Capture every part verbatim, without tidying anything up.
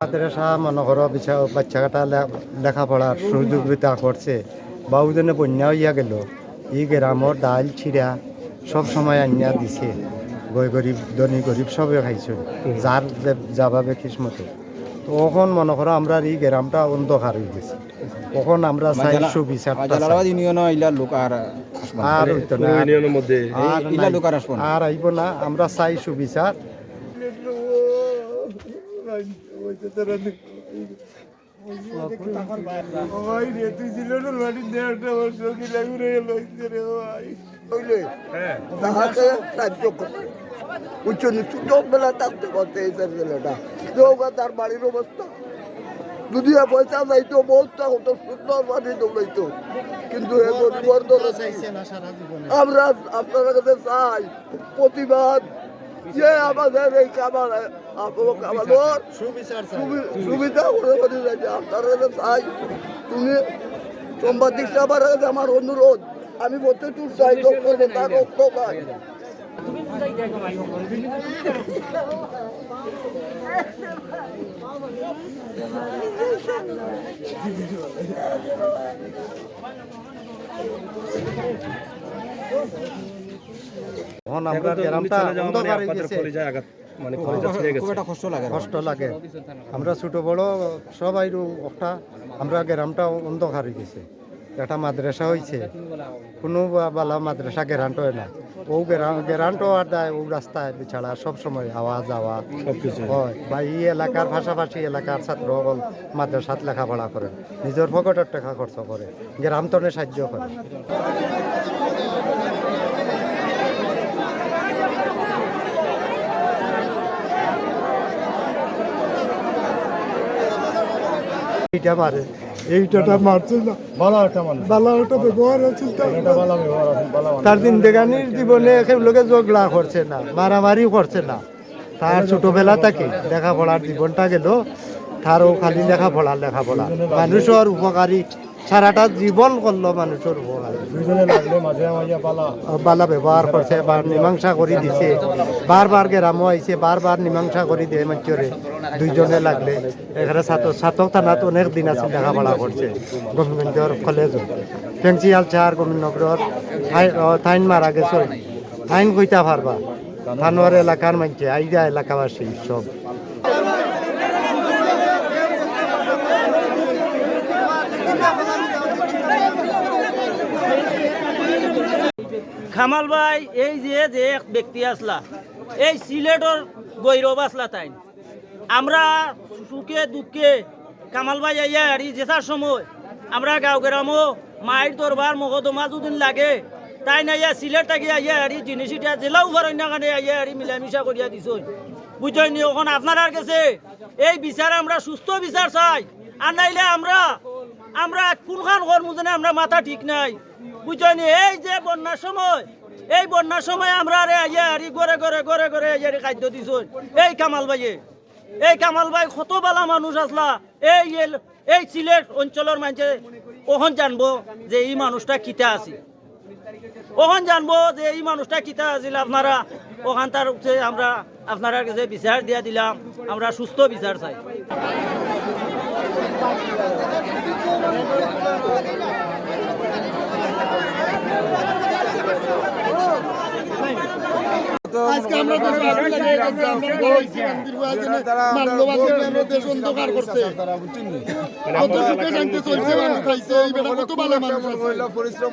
মাদ্রাসা মনো করো, বিছা-, বাচ্চাকাটা লে-, লেখাপড়ার সহযোগিতা করছে, বা ওই জন্য বন্যা অইয়া গেল, ই গ্রামর ডাইল চিড়া সব সময় আনিয়া দিছে, গই গরিব, ধনী গরিব সবে খাইছে, হুম। যার যে-, যেভাবে কিসমতে। তো অখন মনো করো, আমরার ই গ্রামটা অন্ধকার অই গেছে, অখন আমরা চাই সুবিচারটা চাই। জালালাবাদ ইউনিয়ন ইলা লোক আর আসবো না। আর অইতো না, আর ইউনিয়নের মধ্যে। আর ইলা নাই, লোক আর আসবো না। আর আইবো না, আমরা চাই সুবিচার। ওই রে, তুই সিলেটর মাটিত দেড়টা বছর কি লাগুরে লইছে রে ভাই। বুঝলে? হ্যাঁ। তাহাকে সাহায্য করতে। বুঝছো নি? ছোটবেলা থাকতে করতে এই ছেলেটা। দেখো তার বাড়ির অবস্থা। যদি এ পয়সা যাইতো, বহুত তা হতো, সুন্দর বাড়ি দৌড়াইতো। কিন্তু এ গরিবর দলে আমরা আপনার কাছে চাই প্রতিবাদ, যে আমাদের এই কামাল, আপনার কামালর সুবি-, সুবিধা করে করে যাইতে আপনার কাছে চাই। তুমি সাংবাদিক সাহেবের কাছে আমার অনুরোধ, আমি বলতে চুপ চাই, রক্ত চাই, রক্ত চাই। অখন আমরার গ্রামটা অন্ধকার অই গেছে। মানে খুব, কলিজা ছিঁড়ে গেছে। খুব একটা কষ্ট লাগে। কষ্ট লাগে। আমরা ছোট বড় সবাইরও একটা, আমরা গ্রামটা অন্ধকার অই গেছে। একটা মাদ্রাসা অইছে, কুনু বা-, বালা মাদ্রাসা গ্যারান্ট অয় না। ও গ্যারা-, গ্যারান্ট অওয়ার দায় ও রাস্তায় বেচারা সব সময় আওয়া যাওয়া সবকিছু। অয়। বা ই এলাকার পাশাপাশি এলাকার ছাত্র অকল মাদ্রাসাত লেখাপড়া করে, নিজর পকেটর টেকা খরচ করে। গ্রাম তনে সাহায্য করে। ইটা মারে, ইটাটা মারছিল না। ভালা একটা মানুষ। ভালা একটা ব্যবহার আছিল তার। এটা ভালা ব্যবহার আছিল, ভালা মানুষ। তার জিন্দেগানির জীবনে কেউ লগে ঝগড়া করছে না, মারামারি করছে না। তার ছোটবেলা থাকি লেখাপড়ার জীবনটা গেল, তারও খালি লেখাপড়া, লেখাপড়া। মানুষর উপকারী, সারাটা জীবন করলো মানুষর উপকারী। দুইজনে লাগলে মাঝে মাঝে বালা। বালা ব্যবহার করছে, বার মীমাংসা করি দিছে, বারবার গেরামো আইছে, বারবার মীমাংসা করি দে মাইনষরে। দুইজনে লাগলে এখানে ছাতক, ছাতক থানাত অনেক দিন আছিল, লেখাপড়া করছে গোবিন্দগঞ্জর কলেজো। ফেংসিয়াল স্যার গোবিন্দনগরর, তাইন মারা গেছে, তাইন কইতা পারবা। তানোর এলাকার মাইনষে, আইরা এলাকাবাসী সব। কামাল ভাই, এই যে, যে এক ব্যক্তি আছলা, এই সিলেটর গৌরব আছলা তাইন। আমরা সুখে দুঃখে কামাল ভাই আইয়া হারি যেতার সময় আমরা গাঁও গ্রামো মাইর দরবার মকদ্দমা যুদি লাগে, তাইন আইয়া সিলেট থাকি আইয়া হারি জিনিস ইটা যেলাউ পারইন না কেনে আইয়া হারি মিলামিশা করিয়া দিছইন। বুঝছইন নি? অখন আপনারার গেছে এই বিচার আমরা সুস্থ বিচার চাই, আর নাইলে আমরা, আমরা কুনখান করমু যেনে আমরা মাথা ঠিক নাই। বুঝছইন নি? এই যে বন্যার সময়, এই বন্যার সময় আমরারে আইয়া হারি ঘরে ঘরে, ঘরে ঘরে আইয়া হারি খাদ্য দিছইন এই কামাল ভাইয়ে। এই কামাল ভাই কত বালা মানুষ আছলা। এই এল-, এই সিলেট অঞ্চলর মাইনষে অখন জানবো যে ই মানুষটা কিতা আছিল। অখন জানবো যে ই মানুষটা কিতা আছিল। আপনারা অখানতার উপরে আমরা আপনারার গেছে বিচার দিয়া দিলাম, আমরা সুস্থ বিচার চাই। আজকে আমরা দেশে আগুন লাগাই গেছে, আমরা বড় হইছি, শান্তির প্রয়োজনে মানলো বাসে আমরা দেশ অন্ধকার করছে। কত সুখে শান্তি চলছে, মানুষ খাইছে, এই বেটা কত ভালো মানুষ আছে।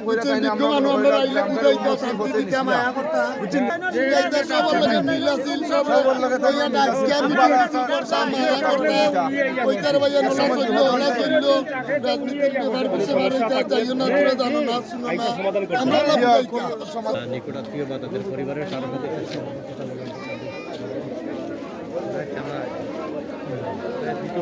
বুঝছেন, বিজ্ঞ মানুষ আমরা আইলে বুঝাইতা, শান্তি দিতা, মায়া করতা। এই দেশে বললে মিল আছিল, সব লইয়া ডাক দিয়া মিটিং মিছিল করতাম, মায়া করতাম। ওইটার ভাইয়া নোনা চললো, ওনা চললো। রাজনীতির ব্যাপার বুঝতে পারে, এটা যাইও না, তোমরা জানো না, শুনো না। আমরা না বুঝাইতা। নিকটাত্মীয় বা তাদের পরিবারের কারো সাথে কথা বলেন? আমরা প্রায় দুশো